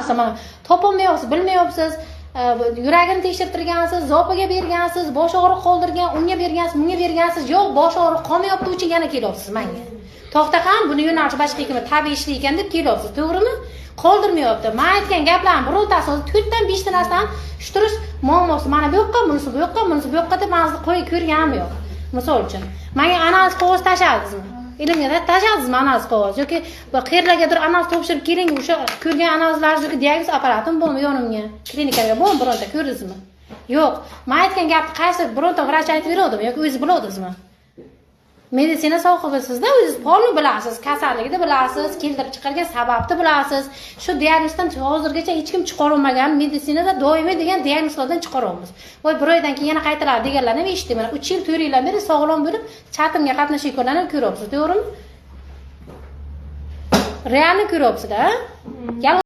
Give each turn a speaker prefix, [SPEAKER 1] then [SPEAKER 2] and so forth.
[SPEAKER 1] Masalan, mana topolmayapsiz, bilmayapsiz, yuragini tekshirtirgansiz, zopaga bergansiz, bosh og'riq qoldirgan, unga bergansiz, bunga bergansiz, yo'q, bosh og'riq qolmayapti, uchun yana kelyapsiz manga. To'xtaqan, buni yo'nalishi boshqa ekan, tabiiy ishli ekan deb kelyapsiz, to'g'rimi? Qoldirmayapti. Man aytgan gaplarni birontasi o'zi to'rtdan beshta narsani tushuntirish muammosi. Mana bu yoqqa, bunisi bu yoqqa, bunisi bu yoqqa deb man sizni qo'yib ko'rganim yo'q. Misol uchun, manga analiz qog'oz tashladingizmi? Ilmga tashladingizmi analiz qog'oz yoki qayerlargadir analiz topshirib keling, o'sha ko'rgan analizlaringiz yoki diagnoz apparatim bormi yonimga? Klinikaga bormi bironta, ko'rdingizmi? Yo'q. Man aytgan gapni qaysi bironta vrach aytib beradimi yoki o'zingiz biladingizmi? Meditsina sohibisizda, o'zingiz polni bilasiz, kasallikni bilasiz, keltirib chiqargan sababni bilasiz. Shu diagnozdan hozirgacha hech kim chiqarolmagan, meditsinada doimiy degan diagnozlardan chiqaryapmiz. Voy, bir oydan keyin yana qaytaradi deganlarni ham eshitdik. Mana 3 yil, 4 yildan beri sog'lom bo'lib, chatimga qatnashayotganlarni ham ko'ryapsiz, to'g'rimi? Реально ko'ryapsiz-da.